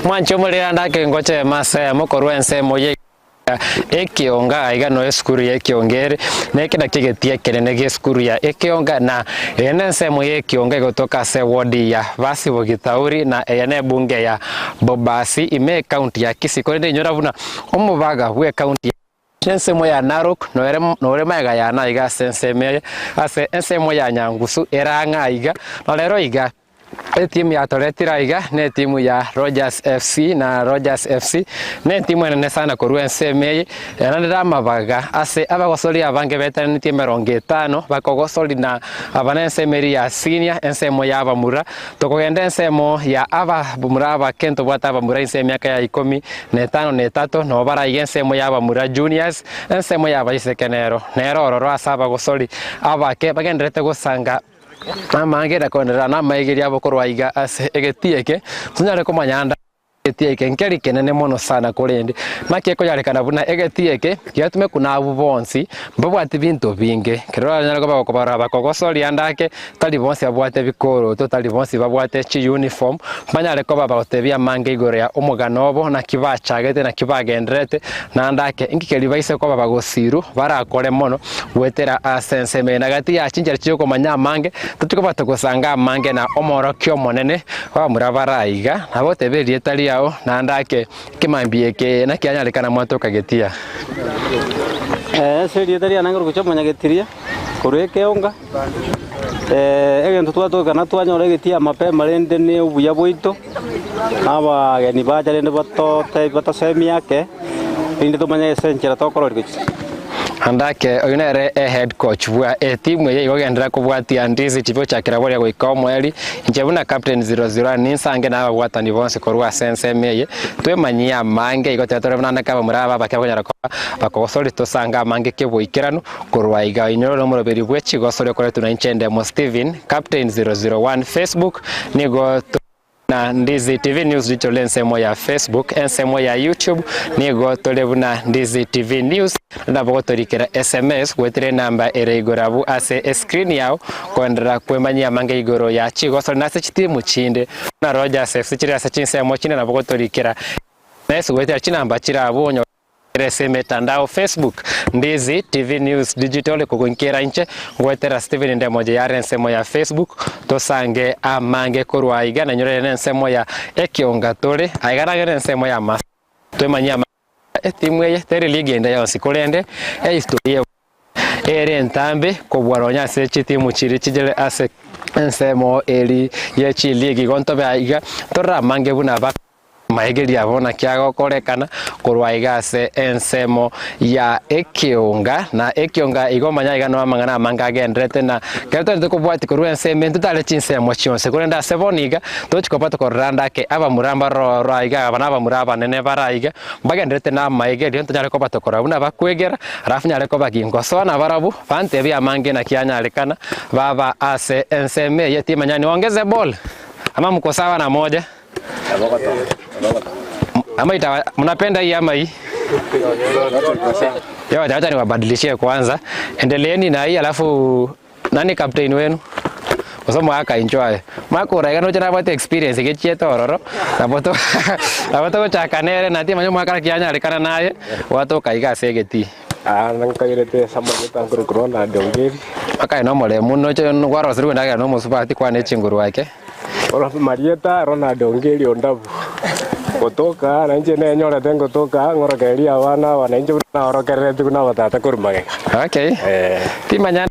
Mwanche omorerande ake ngochema ase eyemo korwa ensemo ye Ekionga, aiga noe esukuru ya Ekionga ere, na eke nakio egetii ekenene gie esukuru ya Ekionga, na eye nensemo ya Ekionga egotoka ase ewodi ya Basibo Githauri, na eye nebunge ya Bobasi ime ekaunti ya Kisii. Korende inyora buna omobaga bw'ekaunti ya Ensemo ya Narok nore nore magega yane aiga ase ensemo eye, ase ensemo ya Nyangusu ere ang'e aiga, na rero iga Etimu yatoretire aiga netimu ya Rogers FC na Rogers FC netimu enene sana korwa ensemo eye eranire amabaga ase abagosori abange betenenetie emerongo etano bakogosori na aba nensemo eria ya senior ensemo ya abamura tokogenda ensemo ya abamura abake ntobwate abamura inse emiaka ya ikomi na etano na etato nabo baraiga ensemo ya abamura juniors ensemo ya abaiseke nero nero ororo ase abagosori abake bagendererete gosanga Amange na koenderera namaigerio abo korwa aiga ase egetii eke, tonyare komanya ande egetii eke nkeri kenene mono sana korende naki ekonyarekana buna egetii eke giatumekwa nabwo bonsi mbabwati binto binge. Ekero oranyare koba gokobarora bakogosoria ande ake, tari bonsi babwate ebikoroto, tari bonsi babwate chiuniform, banyare koba bagotebia amange igoro ya omogano obo, naki bachagete, naki bagendererete, naende ake inki keria baise koba bagosirwa barakore mono. Goetera ase ensemo eye na gati ya chinchera chi'okomanya amange, tochikoba togosanga amange na Omoorokia Omonene bw'abamura bare aiga, nabo otebe erieta riao, naende ake ekemambia eke nakianyarekana mwatoka getia. Ase erieta riane nkorusia omonyagetiria korwa ekeonga, egento twatokana twanyora egetia mapema rende ne obuya bwaito, na abageni bacha rende batotebi batosemie ake, rende tomanye ase enchera tokororia gochia. Andake oyio nere ehead coach bwa etimu eye igo genderera kobwatia Ndizi TV gochakera boria goika omoerio. Inche buna captain 001 ninsange na ababwatani bonsi korwa ase ensemo eye twemanyie amange igo tebe tore buna Andake abamura aba abake bakonyara koba bakogosori tosange amange keboikeranu korwa iga. Inyore ore omoroberi bwe chigosori okoretwe na inche Ndemo Stephen captain 001 Facebook nigo Na Ndizi TV News Digital ensemo ya Facebook, ensemo ya YouTube nigo tore buna Ndizi TV News. Nabo gotorikera SMS goetera enamba ere igoro abwo ase escreen yao koenderera kwemanyia amange igoro ya chigosori na ase chitimu chinde buna Rogers FC chire ase chinsemo chinde nabo gotorikera SMS goetera chinamba chire abwo onyore Ere ase emetandao Facebook, Ndizi TV News Digital ekogoinkera inche ngoetera Stephen Ndemoja yare ensemo ya Facebook tosange amange korwa aiga na nyorere nensemo ya ekionga tore aiga nagende ensemo ya Masaka twemanyie amange etimu eye teri ligi ende yonsi korende ehistory ere entambe kobua nonya ase chitimu chiria chire ase ensemo eri ye chiligi igo ntobe aiga torore amange buna ba. Amaigerio abo naki agokorekana korwa aiga ase ensemo ya ekeonga, na ekeonga igo omanye aiga noo amang'ana amange agendererete, na ekero togendete kobwatia korwa ensemo eye ntotare chinsemo chionsi, korende ase bono iga tochi koba tokorora ande ake abamura mbaroro aiga aba na abamura abanene bare aiga, mbagendererete na amaigerio ntonyare koba tokorora buna bakwegera, alafu nyare koba gingosoa nabarabwo, bantebie amange naki anyarekana, baba ase ensemo eye timanya niongeze ball, ama mko sawa na moja. Ama itawa, mnapenda hii ama hii? Yo, wacha niwabadilishie kwanza. Endeleeni na hii alafu nani captain wenu? Gose mwaka enjoy. Mwaka oraiga noche nabwate experience gechiete ororo. Nabo to nabo togochaka nere na timanya omwaka naki anyarekana naye gwatoka iga ase egetii. Ah, nkairete ase amanyete ankore Ronald Ongeri. Akaye nomoremu noche kwarosirwe endagera nomosubati kwane chinguru ake. Marieta Ronald Ongeri Ondabu. Gotoka na inche nenyorete ngotoka ng'orokererie abana aba na inche buna naorokereretie buna abatata korwa magega. Okay. Eh. Timanya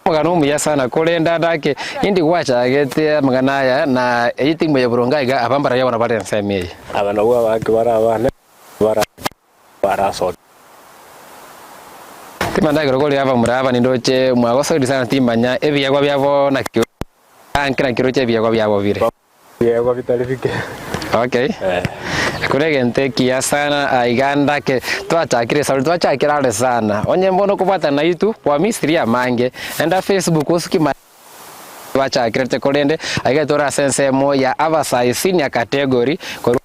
omogano omuya sana korende ande ake indi gwachagete amang'ana aya na eyio timoyo boronge aiga aba mbarabwo abana bare ensemo eye. Aba nabwo abake bare abane bara barasoke. Timanya ekero kore abamura aba nindoche mwagosoiri sana timanya ebiegwa biabo naki Anke naki oroche ebiegwa biabo bire. Ebiegwa bitari bike. Okay. Eh. Kore egento ekiya sana aiga ndake twachakire esauri twachakire are sana onye mbono okobwatana naitwe kwa Misiri amange enda Facebook osuki ma twachakirete korende aiga tore ase ensemo ya abasae senior category korwa.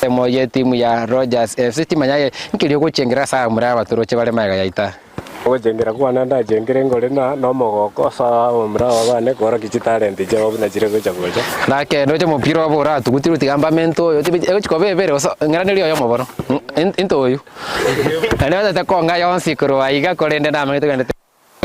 ensemo y'etimu ya Rogers FC. Timanya aye nkeri ogochengera ase abamura aba toroche bare magega yaito aa. Ogochengera kwane ndachengere nkore na nomogoko ase abamura aba bane koorokia chitalenti chiabo buna chire gocha gocha. Nake ndoche omopira obo oratugutirwe tiga mbame into oyo tibi egochi koba ebere gose ng'iranerie oyomo bono into oyio. Naende batete kong'a yonsi korwa aiga korende namanyete togenderete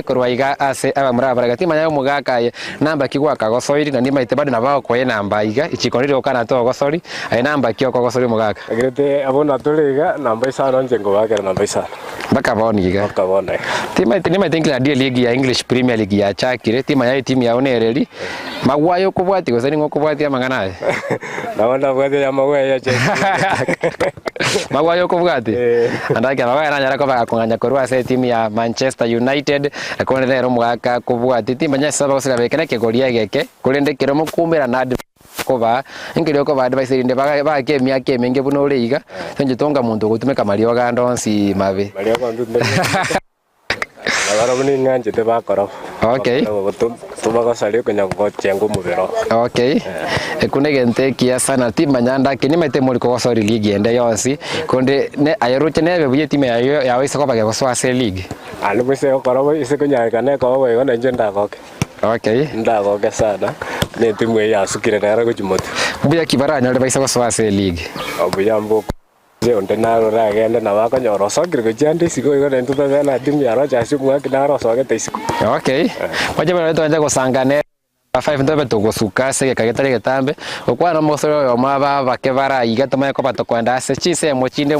Korwa iga ase abamura abarega timanya omogaka aye namba ki gwakagosoiri, na nimaete bado nabo agokoa enamba iga, ichiko riria gokana togosori, aye namba ki okogosori omogaka? Ekerete abwo natore iga namba isano inche nkobakera namba isano. Mpaka bono iga. Mpaka bono iga. Timaete nimaete nki naende eligi ya English Premier League yachakire, timanya etimu yao nereri, Maguaye okobwatia gose ning'o okobwatia amang'ana aya? Nabo ndabwate ya Maguaye ya Chelsea. Maguaye okobwatia? Eh. Andake Maguaye nanyare koba gakong'anya korwa ase etimu ya Manchester United, korende nere omogaka akobwatia. Timanya ase abagosira beke na ekegori egeke, korende ekero mokoumera na kobaa, nkeri okoba advice erinde baake emiaka emenge buna ore iga, inche tonga monto ogotumeka mariogo ande onsi mabe. Mariogo onsi Na barabwo ning'anchete bakora bo. Okay. Tobagosaria konya gochenga omobere oo. Okay. Ekio negento ekiya sana timanya ndake nimaete mori kogosori league ende yonsi konde ne aye roche nebe buya etimu yaye yao ise koba gegosoa ase eleague. Aye boise gokora bo ise konyarekana ekoba boigo nainche ndagoke. Okay. Ndagoke sana na etimu eye yasukire nere gochia motwe. Mbuya ki baranyore baise gosoa ase eleague? Obuya mboko. Inche onde narore agende nabo akonyora osokire gochia ande isiko igo naintwe tobe na timu ya Rogers omwaki naro osogete isiko. Okay. Mwanche barabwo twanche gosanga ne number five ntobe togosuka ase egeka getari egetambe, gokwana omosore oyomo aba abake bare aiga tomanye koba tokoenda ase chinsemo chinde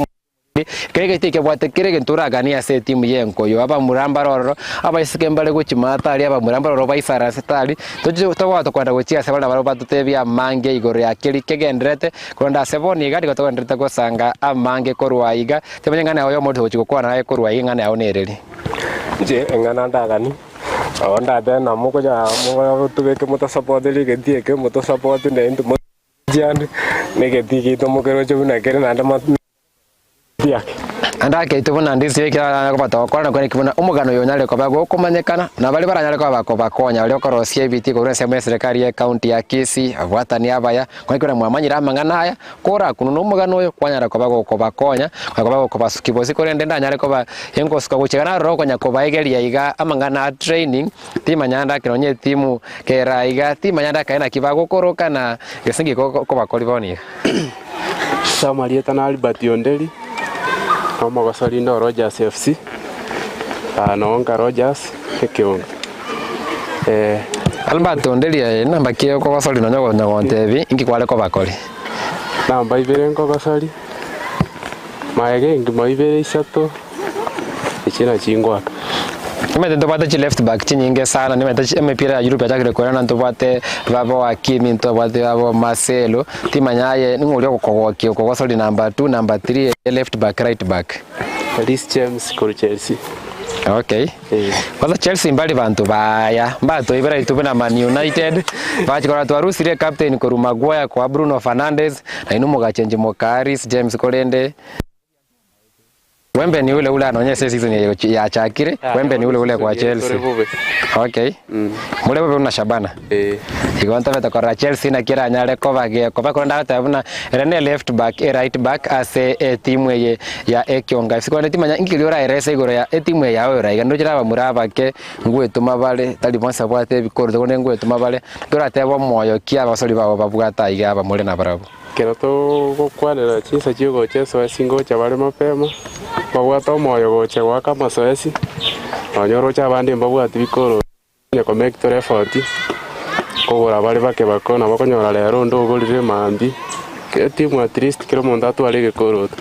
kere egento ekebwate kera egento oraganie ase etimu ya enkoyo, abamura mbare ororo, abaiseke mbare gochia maate aria, abamura mbare ororo baisaransete aria, tochi togoba tokoenda gochia ase bare nabarabwo batotebie amange igoro ya keria kegendererete. Korende ase bono iga nigo togendererete gosanga amange korwa aiga, timanya ing'ana yao y'omonto ogochia gokwana naye korwa aiga ing'ana yao nereri. Inche eng'ana ndaganie, nabo ndatebe ng'a mokonya motobeke motosapotere egetii eke, motosapoti naintwe motiane, na egetii giaito mokeroche buna kere naende tiake. Naende agaitwa buna ndisi ekiagera koba togokora na kwereka buna omogano oyo onyare koba gokomanyekana, na baria baranyare koba bakobakonya baria okorosia ebitii korwa ensemo y'eserekari y'ecounty ya Kisii, abwatani abaya, korende buna mwamanyire amang'ana aya, korakunwe nomogano oyo kwanyara koba gokobakonya, kwanyara koba gokobasukia bosio korende ndanyare koba ingosuka gochia iga naroro okonya kobaegeria iga amang'ana a training, timanya ndake nonye etimu kera iga, timanya ndake naki bagokoroka na gese nki kobakori bono iga. Ase amarieta na Albert Onderi, na omogosori inde o Rogers FC, na onka Rogers ekeunga. Albert Onderi aye namba ki okogosori nonya okonya gontebi inki kware kobakori? Namba ibere nkogosori, magega engima ibere isato. Echi nachio ingoaka. Nimanyete ntobwate chi left back chinyinge sana, nimanyete chi emepira ya Europe yachakire koirana ntobwate babo Hakimi, ntobwate babo Marcelo, timanya aye ning'o oria ogokogokia okogosori number two, number three eye left back, right back. Reece James korwa Chelsea. Okay. Eh. Kwanza Chelsea mbari banto baya, mbatoibera intwe buna Man United, bachi korora twarusirie captain korwa Maguire koa Bruno Fernandes, nainwe mogachengi mokaa Reece James korende Wembe ni ule ule nonya ase season eye yachakire, wembe ni ule ule kwa Chelsea. Okay. More bobe buna Shabana. Igo ntobete korora Chelsea naki eranyare koba gekoba korende agoteba buna ere ne left back e right back ase etimu eye ya Ekionga FC. Korende timanya inki keria oraerese igoro ya etimu eye yago ore iga ndoche nabamura abake ngwetoma bare tari bonsi babwate ebikoroto korende ngwetoma bare, naki oratebe omoyo ki abasori bao babwate aiga abamore nabarabwo. Ekero togokwanera chinsa chi'ogocha esoesi ngocha bare mapema, babwate omoyo gocha goaka amasoesi, nonya oroche abande mbabwati bikoro onye komake tore effort, kogora bare bake bako nabo okonyora rero onde ogorire mambia, etimu at least kera omonto atware egekoroto.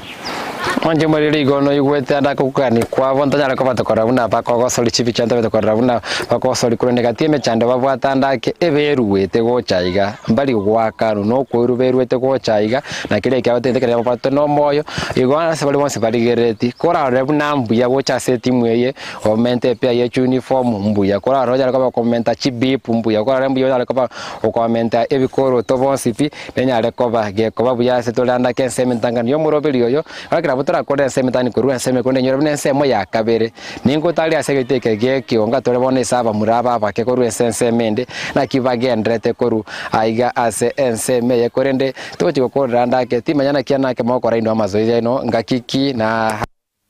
Mwanche morire igo noigwete ande akogokania kwabo, ntanyare kobatokora buna bakogosori chibicha, ntabetokora buna bakogosori korende gati emechando babwate ande ake eberuete gocha iga, mbari goakanwa nokoirwa beruete gocha iga, na keria ekiabo tente keria babwatete nomoyo, igo ase baria bonsi barigerereti, korarore buna mbuya gocha ase etimu eye, omente epea ye chiuniform mbuya, korarore onyare koba okomenta chibib mbuya, korarore mbuya onyare koba okomenta ebikoroto bonsi pi, Nenyare koba gekoba buya ase tore ande ake ensemo entang'ani y'omoroberi oyo, gaki nabo. torakore ensemo etani korwa ensemo ekonde enyore buna ensemo ya kabere. Ninkotari ase egeita eke gi'ekionga tore bono ase abamura aba abake korwa ase ensemo ende, naki bagendererete korwa aiga ase ensemo eye, korende togochia gokorera ande ake, timanya naki anake mogokora inwe amazoezi aino ngaki ki na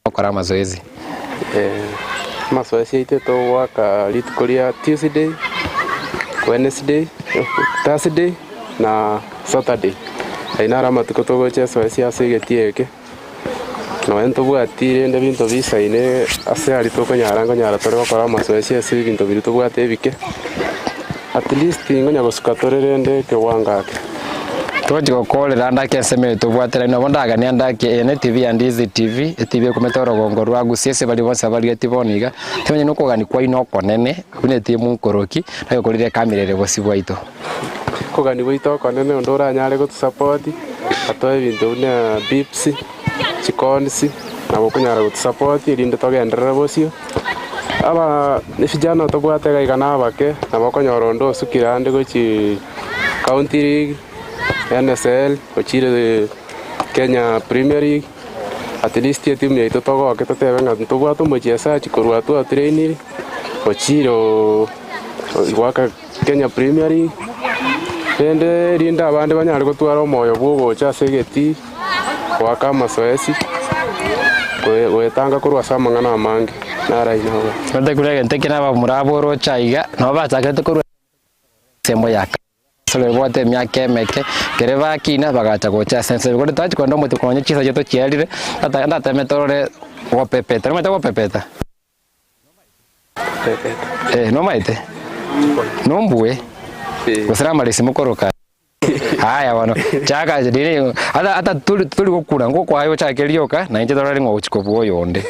gokora amazoezi. Amazoezi aito togoaka rituko ria Tuesday, Wednesday, Thursday na Saturday. Ayio naro amatuko togocha ezoezi ase egetii eke. Nonya ntobwati rende ebinto bisaine ase aria tokonyara nkonyara tore gokora amazoezi ase ebinto biria tobwate ebike, at least nkonya gosuka tore rende ekewango ake. Togochia gokorera ande ake ensemo eye tobwate nabo ndaganie ande ake eye ne TV ya Ndizi TV, etv ekumete orogongo rwa Gusii ase baria bonsi abarigetie bono iga, timanya nokogania kwaino okonene buna etimu nkoroki, nagekorire ekamera ere bosio bwaito. Okogania gwaito okonene onde oranyare gotusupport, atoe ebinto buna bibs, chicons, nabo okonyara gotusupport erinde togenderere bosio. Aba vijana tobwate iga iga na abake, nabo okonyora onde osukire ande gochia county league, NSL, ochire Kenya Premier League, at least etimu yaito togoke totebe ng'a ntobwate omochesaji korwa twatrainire, ochire goaka Kenya Premier League, rende erinde abande banyare gotwara omoyo bw'ogocha ase egetii, goaka amasoesi, goetanga korwa ase amang'ana amange, naro ayio nabo. Nonte kure egento eke nabamura abwo oroche aiga, nabo bachakerete korwa ensemo ya kare. Ase ebwate emiaka emeke, ekero bakina bagacha gocha ase ense. Korende twachi kogenda omochie konya chinsa chiaito chiarire, ndateme torore gopepeta, nomanyete gopepeta? Eh, nomaete? Nombue? Gose namaresi mokoroka? Haya bono, chaka riri ata ata tori tori gokura ngokwaye ochake rioka na inche torore ng'a ogochia kobua oyonde.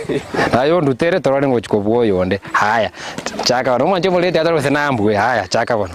Naye ondutere torore ng'a ogochia kobua oyonde. Haya, chaka bono omwanche omoreti atore gose nambue, haya chaka bono.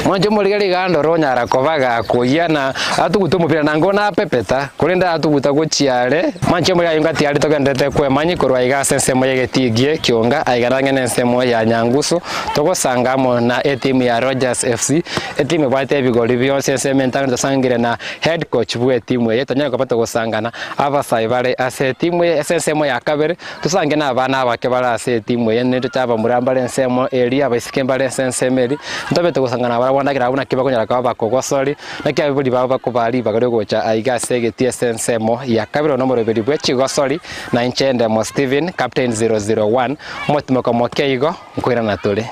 Mwanche omorige rigando ronyara koba gakoyia na atugute omopira na napepeta, korende atuguta gochia are. Mwanche omorige ayio ngati aria togenderete kwemanyi korwa iga ase ensemo y'egetii gie kionga aiga nang'e nensemo ya Nyangusu togosanga amo na etimu ya Rogers FC, etimu ebwate ebigori bionsi ensemo entang'ani tosangire na Head coach bw'etimu eye tonyare koba togosangana abasae bare ase etimu eye ase ensemo ya kabere, tosange na abana abake bare ase etimu eye naende abamura mbare ensemo eria abaiseke mbare ase ensemo eria, ntobe togosangana nabarabwo ndagera abwo naki bakonyara koba bakogosori, naki abaibori babo bakobaa ribaga riogocha aiga ase egetii ase ensemo ya kabere one omoroberi bwe chigosori, na inche Ndemo Stephen, captain 001, omotimoko moke igo, nkoirana tore.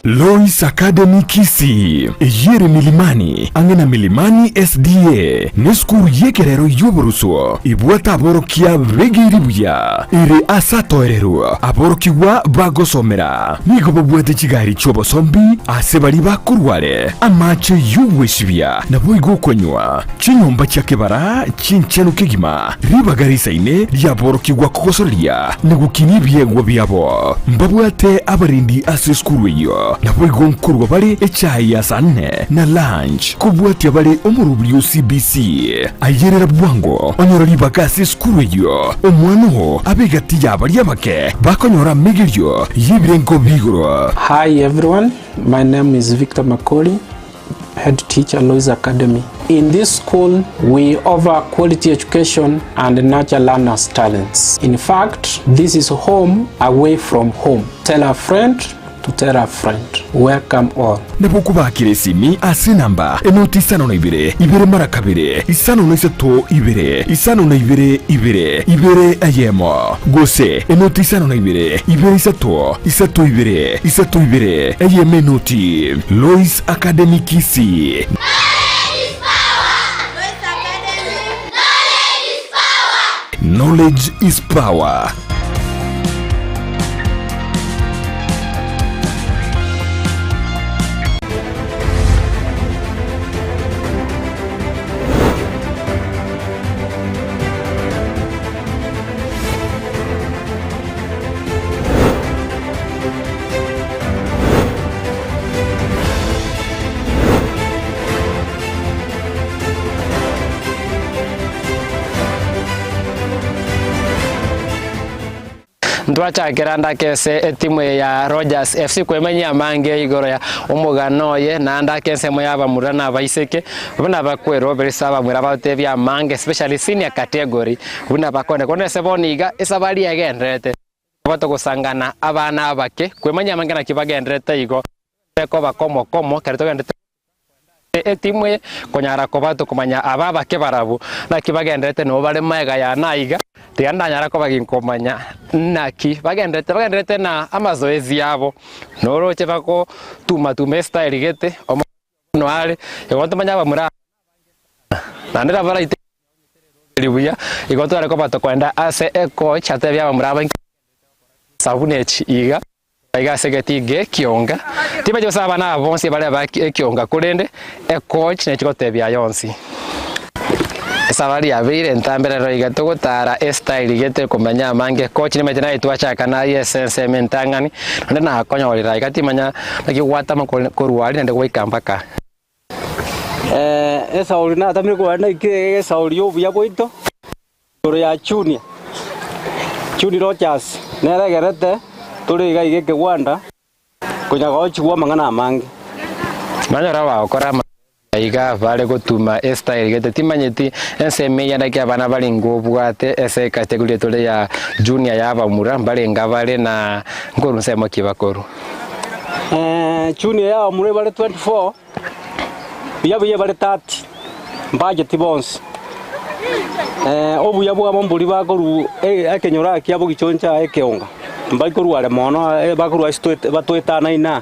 Lois Academy Kisii, eyio ere Milimani, ang'e na Milimani SDA, nesukuru y'ekerero y'oboruswo ebwate aborokia begeiri buya, ere ase atoererwa aborokigwa bagosomera. Nigo babwate chigari chi'obosombi ase baria bakorwa are, amache y'ogwesibia, naboigo okonywa, chinyomba chia kebara chinchenu kegima, ribaga risaine riaborokigwa kogosoreria na gokinia ebiegwa biabo. Mbabwate abarendi ase esukuru eyio, naboigo nkorwa bare echae ya saa nne na lunch, kobwatia bare omorobiri o CBC. Ayerera bwango onyore ribaga ase esukuru eyio, omwana oo abe egati ya baria abake bakonyora amegerio y'ebirengo bi'igoro. Hi everyone, my name is Victor Makori, head teacher Lois Academy. In this school, we offer quality education and nurture learners' talents. In fact, this is home away from home. Tell a friend. to tell a friend. Welcome all. Nabo okobakera esimi ase enamba enoti 52 ibere mara kabere 53 ibere 52 ibere ibere eyemo, gose enoti 52 ibere isato isato ibere isato ibere eyemo enoti. Lois Academy Kisii. Knowledge is power. Ntwachakera ndake ase etimu eye ya Rogers FC kwemanyia amange igoro ya omogano oye naende ake ensemo ya abamura na abaiseke buna bakweroberesia abamura bagotebia amange especially senior category buna bakone bono ase bono iga esabari egendererete togosangana abana abake kwemanyia amange naki bagendererete igo Ekoba komo komo ekero togenderete etimu eye konyara koba tokomanya aba abake barabwo naki bagenderete nabo bare magega yane aiga, tiga ndanyara koba ginkomanya naki bagenderete bagenderete na amazoezi abo, noroche bagotuma tuma estyle gete omo are, igo ntomanye abamura aba naende nabo baraite buya, igo tware koba tokoenda ase ecoach atebie abamura aba sabuni echi iga. Aiga ase egetii gi'ekionga, tibache gose abana aba bonsi bare aba ekionga, korende ekoch nechi gotebia aya onsi. Esabari yabeire entambe rero iga togotara estyle gete komanya amange, coach nimanyete naye twachaka naye ase ensemo entang'ani, naende nakonyorire aiga timanya naki gwatama korwa aria naende goika mpaka. Esauri natamire korwa aria naikire egesauri y'obuya bwaito. Igoro ya Junior, Juni Rogers nere egerete tore iga iga ekegwanda konya gochigwa amang'ana amange. Nanyora bagokora amang'ana iga bare gotuma estyle gete timanyeti ensemo eyio naki abana barenge obwate ase ecategory tore ya junior ya abamura mbarenge abare na nkoru nsemo ki bakoru. Junior ya abamura ebare 24. Buya buya bare 30, mbacheti bonsi. Obuya bwabo mbori bakorwa ekenyoro aa kia bogichoncha aa ekeonga, mbari korwa are mono bakorwa ase batoetanaine aa,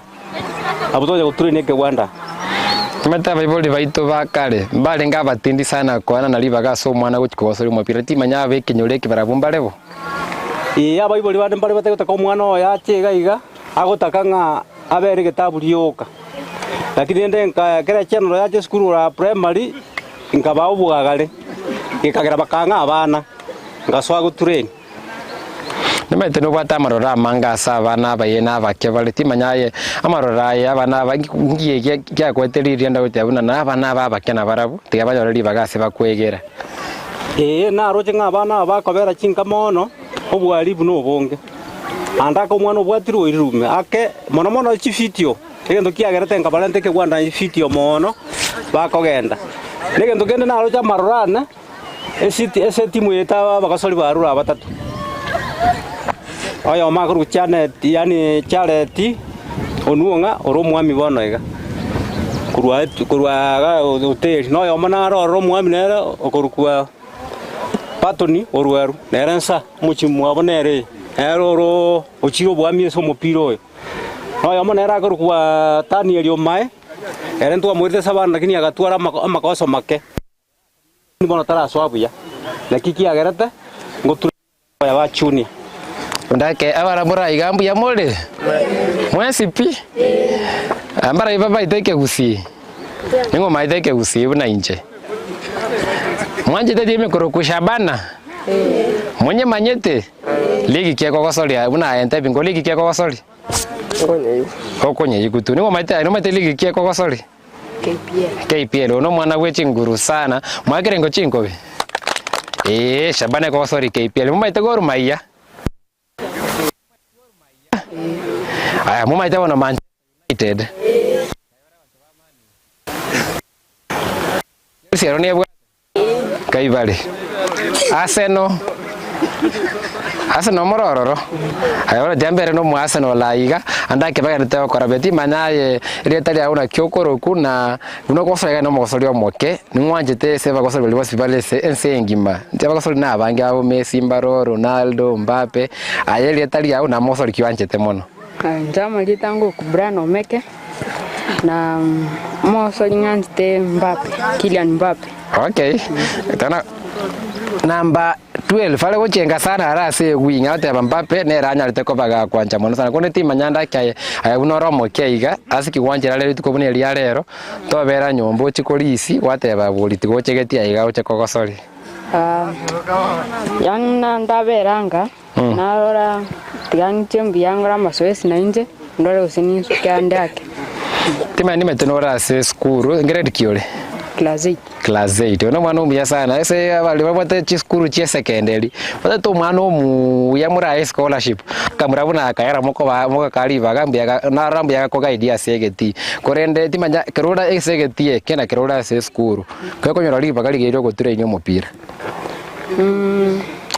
abwo togocha goturania ekegwanda aa. Omanyete abaibori baito ba kare mbarenge abatindi sana koanana ribaga ase omwana gochia kogosoria omopira, timanya abe ekenyoro eke barabwo mbare bo? Ee, abaibori bande mbare batagotaka omwana oye ache iga iga, agotaka ng'a abere egetabu rioka. Lakini rende nka ekero echenero yacha esukuru ora primary, nkabaa obwagare, gekagera bakang'a abana, ngasoa gotrain. Nimanyete nobwate amaroro amange ase abana abaye na abake bare, timanya aye amaroro aye abana aba nki eki kiakoete riria ndagoteba buna na abana aba abake nabarabwo, tiga banyore ribaga ase bakwegera. Ee, naroche ng'a abana aba bakobera chinka mono, obwaribu nobonge. Naende ake omwana obwatirwe oirirwe ake mono mono chifitio, egento kiagerete nkabarenta ekegwanda chifitio mono bakogenda. Na egento kende naroche amaroro ane, esiti ase etimu eye taba abagosori barure abatato. Oyomo akorokwa Janet yaani Jared Onuong'a ore omwami bono iga, korwa korwa igaa hoteli, na oyomo naro ororo omwami nere okorokwa Patoni orweru, nere nsa, omochie mwabo nere nere oro ochire obwami ase omopira oyo. Na oyomo nere akorokwa Daniel Omae, ere ntwamoirete ase abana lakini agatwara amakoso make, bono tarasoa buya, naki kiagerete ngotura oya ba Junior. Ndake abaramura iga mbuya more? Mwensi pi? Mbarabwo babaete ekegusii? Ning'o omaete ekegusii buna inche? Mwanchete timu ekorokwa Shabana? Monyemanyete? Ligi ki ekogosoria buna aye ntebi ngo ligi ki ekogosoria? Okonyeigwa tu. Ning'o omaete nomanyete ligi ki ekogosoria? KPL. Oyo nomwana bwe chinguru sana. Mwakere ngo chinkobi? Ee, Shabana ekogosoria KPL. Momaete Gor Mahia? Aya, momaete bono Manchester United? Chelsea ero nebwate? Kaibare. Arsenal? Arsenal more ororo? Aye bono tiga mbere nomo Arsenal aye iga, ande ake bagenderete gokora buya. Timanya aye erieta riago naki okorokwa na buna okogosora iga nomogosori omoke, ning'wanchete ase abagosori baria bonsi bare ase ense engima. Inche abagosori na abange abo Messi mbaro, Ronaldo, Mbappe, aye erieta riago namogosori ki oanchete mono? Inche amarieta ngoku Brian Omeke, na omogosori ng'anchete Mbappe, Kylian Mbappe. Okay, tana number 12 are gochenga sana are ase ewing agoteba Mbappe nere anyarete koba gakwancha mono sana korende timanya ande ake aye aye buna ore omoke iga ase kiwancha ere rituko buna eria rero tobera nyomba ochie korisi gwateba bori tigochegeti aiga oche kogosori. Yaani ndabera anga Narora, tiga ng'iche mbuya ngore amasoesi nainche, ndore gose ninsuke ande ake. Timanyeti nimanyete nore ase esukuru, ngrade ki ore? Class eight. Class eight. Oyo nomwana omuya sana, ase abare babwate chisukuru chia esekenderi, batagete omwana omuya morae escholarship, akamura buna akaera mokoba mogaka ribaga mbuya ga narora mbuya gakoguide ase egetii. Korende timanya ekero ore ase egetii eke na ekero ore ase esukuru, gekonyora ribaga rigiya ria ogotrain omopira.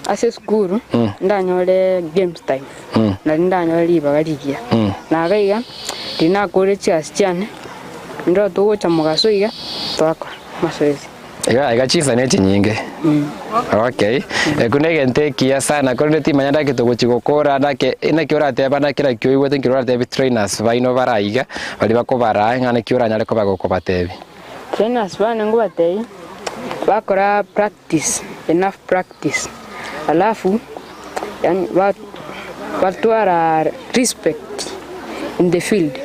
Ase esukuru ndanyore games time, nari ndanyore ribaga rigiya. Na iga iga, riria nakorire chigasi chiane, ndoro togocha mogaso iga, twakora mazoezi. Iga iga chinsa ne chinyinge. Okay. Ekio ne egento ekiya sana korende timanya naki togochi gokora naki naki orateba naki naki oigwete nki oratebi trainers baino bare aiga baria bakobaraa ng'a naki oranyare koba gokobatebia. Trainers bane ngobatebie bakora practice, enough practice, alafu yaani batwara respect in the field,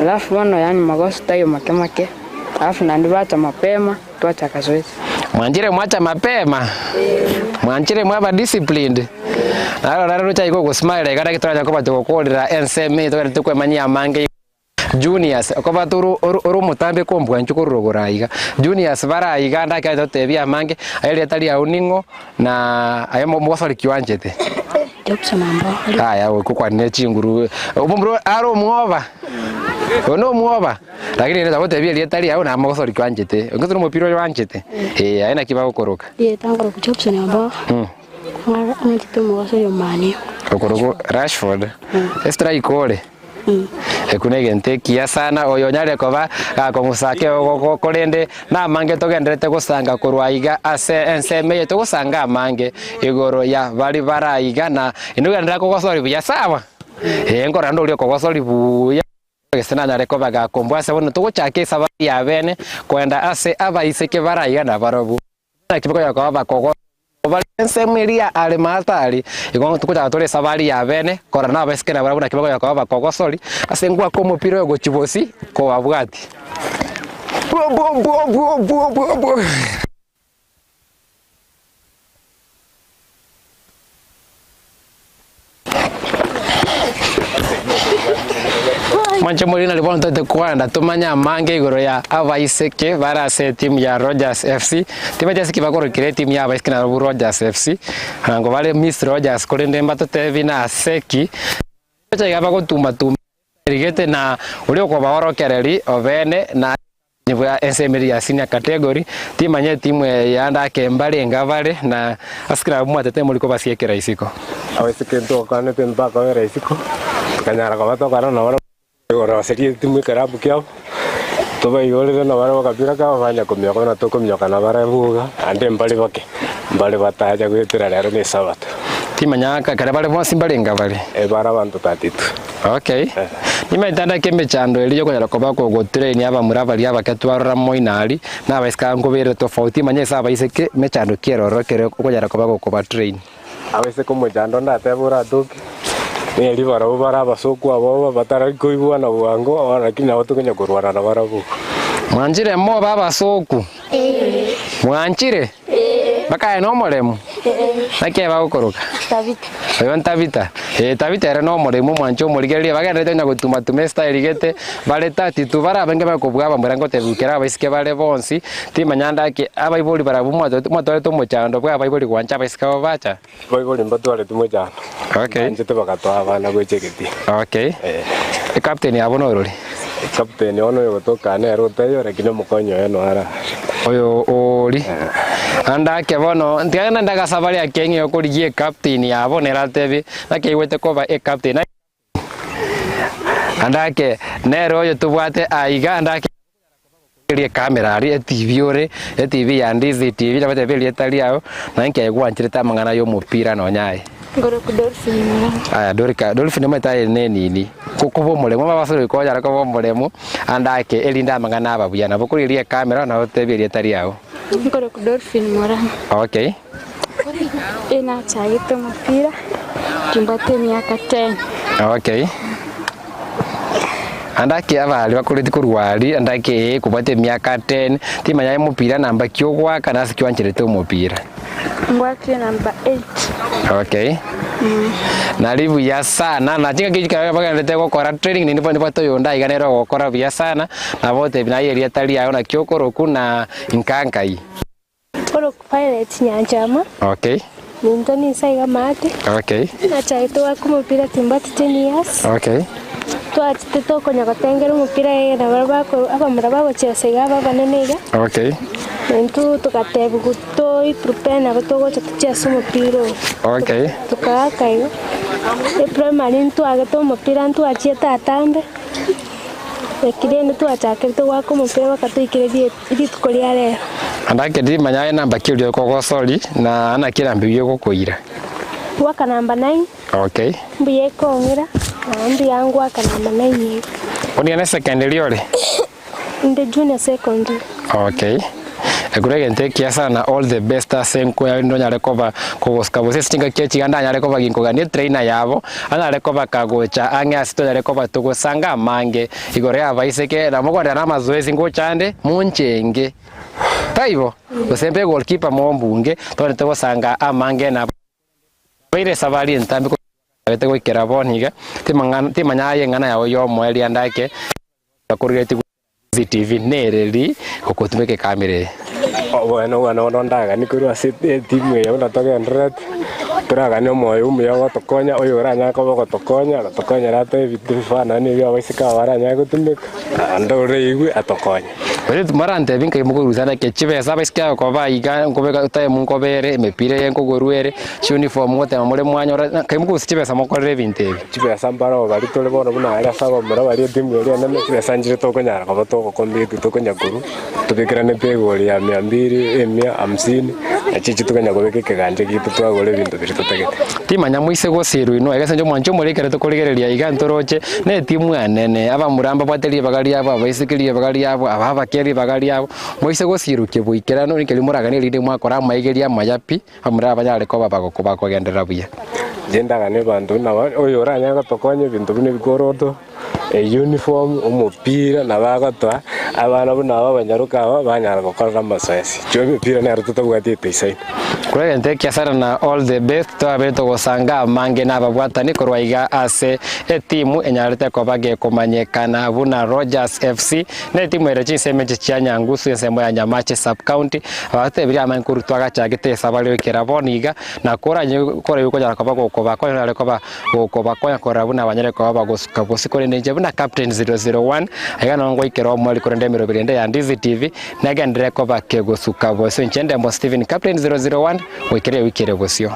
alafu bono yaani magoso taiyo make make, alafu naende bacha mapema twachaka zoezi. Mwanchire mwacha mapema? Mwanchire mwaba disciplined? Narora roche igo ogosmile iga naki toranya koba togokorera ensemo eye togenderete kwemanyia amange. Junius, okoba toro oro ore omotambe kombua inche korwa rogoro aiga. Junius bare aiga ndakere totebie amange, aye erieta riao ning'o, na aye mo mogosori ki oanchete? Jobson Ambokori. Aya gokwanire chinguru, omomura are omwoba, oyo na omwoba, lakini ere tagotebia erieta riao na mogosori ki oanchete, onge tore omopira oyo oanchete, eh aye naki bagokoroka? Erieta nkorokwa Jobson Amboko, ng'anchete omogosori omani. Okorokwa Rashford, estriker ore? Ekio negento ekiya sana oyo onyare koba gakong'usa ake korende namange togendererete gosanga korwa aiga ase ensemo eye togosanga amange igoro ya baria bare aiga na inwe genderera kogosori buya sawa? Ee nkorora nde oria okogosori buya gese nanyare koba gakombwa ase bono togochaka esabari ya bene koenda ase abaiseke bare aiga nabarobwo. Naki bakonya koba bakogo bare ensemo eria are maatari, igo togochaka tore esabari ya bene korora nabaiseke nabarabwo naki bakonya koba bakogosori ase ngwaka omopira oyo gochia bosio kobabwati. Bwo bwo bwo bwo bwo bwo bwo. Mwanche more nari bono toete kogenda tomanye amange igoro ya abaiseke bare ase etimu ya Rogers FC. Timanyeti ase ki bakorokire etimu ya abaiseke narobwo Rogers FC, nago bare Miss Rogers korende mbatotebi nase ki, gocha iga bagotuma tuma erigete na oria okobaorokereri obene na bwa ensemo eria ya senior category, timanyeti etimu eye yande ake mbarenge abare na ase kera mwatete mori kobasiekera isiko. Abaiseke ntogokwanete ntibakobera isiko, tokanyara koba tokwana nabo igoro ase etimu ekerabu kiabo, tobaigorere nabarabwo akapira kabo banya kominyoka buna tokominyoka nabarabwo iga, naende mbare bake, mbare batacha goetera rero na esabato. Timanya ekero bare bonsi mbarenge abare? Bare abanto 32. Okay. Nimanyete ande ake emechando eria yokonyara koba kogotrain abamura baria abake twarora moino aria, na abaiseke aa nkobeire tofauti manya ase abaiseke mechando ki ere ororo ekero okonyara koba gokobatrain. Abaiseke omochando ndatebe oratoke, neri barabwo bare abasoku abwo batari koigwana bwango, bono lakini nabo tokonya korwana nabarabwo. Mwanchire mobe abasoku? Mwanchire? Bakaye nomoremu? Naki ebagokoroka? Tabitha. Oyo nTabitha. Ee, Tabitha ere nomoremu omwanche omorigereria, bagendererete konya gotuma-tuma estyle gete, bare 32 bare abange bakobua abamura ngotebiwa kera abaiseke bare bonsi, timanya ande ake, abaibori barabwo mwatwarete mwatwarete omochando bwa abaibori gwancha abaiseke abo bacha? Abaibori mbatwareti mochando, Okay. banchete bagatoa abana gocha egetii. Okay. Eh. Ecaptain yabo norori? Ecaptain bono oyo ogotoka nere otaiyo lakini omokonyi oye noyo arare. Oyo ori? Ande ake bono, ntiga naende agasabari ake ng'e okorigia ecaptain yabo nere atebie, naki aigwete koba ecaptain. Ande ake, nere oyo tobwate aiga, ande ake eria ecamera aria, etv ore, etv ya Ndizi TV, nabatebie erieta riao, na inki aye gwancherete amang'ana ya omopira nonya aye. Ngoroku Dolphin Murang'a. Aya Dorika, Dolphin omanyete aye ne enini, ko koba omoremu, abasore goika onyare koba omoremu, ande ake erinde amang'ana aba buya. Nabo korigereria ecamera nabo otebie erieta riao. Ngoroku Dolphin Murang'a. Okay. Nachagete omopira kimbwate emiaka ten. Okay. Ande ake abare bakoreti korwa aria, ande ake ee kobwate emiaka ten, timanya aye omopira namba ki ogoaka na ase ki oancherete omopira. Ngoakire namba eight. Okay. Nari buya sana, na chingaki ekero bagenderete gokora training naende nibwate oyonde aiga nere ogokora buya sana, nabo ogotebi naye erieta riago naki okoroku na nka nkai. Oroku Violet Nyanchama. Okay. Minto ninsa iga maate. Okay. Nachagete goaka omopira timbwati ten years. Okay. Twachete tokonya gotengera omopira iga na baria bako abamura bagochesa iga aba abanene iga. Okay. Intwe togatebiwa toi prepare nabo togocha tochese omopira oyo. Okay. Tokaaka igo. Eprimary ntwagete omopira ntwachiete atambe, lakini rende twachakerete goaka omopira mpaka toikire rituko ria rero. Andake timanya aye namba ki oria okogosori, na naki erambe egokoira. Gwaka namba nine. Okay. Mbuya ekong'ira, na mbuya ngwaka namba nine iga. Bono iga ne secondary ore? Inde junior secondary. Okay. Ekero egento ekiya sana all the best ase enkoya rinde onyare koba kogosuka gose ase chingaki echi iga ndanyare koba ginkogania etrainer yabo, anyare koba kagocha ang'e ase tonyare koba togosanga amange igoro ya abaiseke na mokorera na amazoezi ngocha ande monchenge. Taibo? Gose mbe goalkeeper mombunge togende togosanga amange na Baire esabari entambe korwa goikera bono iga, timanya aye eng'ana yao y'omoerio ande ake, Bakorugetie CCTV nereri gokotumeka ekamera eye. Oboene obwane bono ndaganie korwa ase etimu eye buna togendererete, toraganie omoyo omuya ogotokonya, oyo oranyare koba ogotokonya, agotokonyera atoe ebinto ebifanani ebio abaiseke aba baranyare gotumeka, naende oraigwe atokonye. Gose morantebie nkai mokorusia naki chibesa abaiseke aba koba iga nkobeka time nkobere, emepira eye nkogorwa ere, chiuniform ngoteba more mwanyora, nkai mokorusia chibesa mokorere ebinto ebi. Chibesa mbaroo baria tore bono buna aria ase abamura baria etimu eria enene, chibesa nchire tokonyara koba togocompete tokonya korwa, tobekeranete egori ya mia mbiri, emia, hamsini, nachi echio tokonya kobeka ekegancha giaito twagora ebinto biria totagete. Timanya moise gosirwa inwe, egese inche omwanchi omore ekero tokorigereria iga ntoroche, netimu enene, abamura mbabwate ribaga riabo, abaiseke ribaga riabo, aba abake ribaga riabo, moise gosirukia boikeranu, ekeri moraganie erinde mwakora amaigeria amaya pi, Abamura abanyare koba bakogenderera buya. Inche ndaganie abanto buna aba, oyo oranyare gotokonya ebinto buna ebikoroto, euniform, omopira, nabo agotoa, abana buna aba abanyaroka aba, banyara gokorera amasoesi. Inche emepira nero totabwati etaisaini. Korwa egento ekiasara na all the best twabeire togosanga amange na ababwatani korwa iga ase etimu enyarete koba gekomanyekana buna Rogers FC Ne etimu ere chinsemo echi chia Nyangusu, ensemo ya Nyamache sub-county, abatebirie amang'ina korwa twagachagete esabari goikera bono iga, na koranye koraiwe konyara koba gokobakonya nonyare koba gokobakonya korora buna banyare koba bagosuka bosio korende inche buna Captain 001 aiga nabo ngoikera omweri korende emeroberi ende ya Ndizi TV negenderere koba kegosuka bosio inche Ndembo Stephen Captain 001 goikera ewiki ere bosio.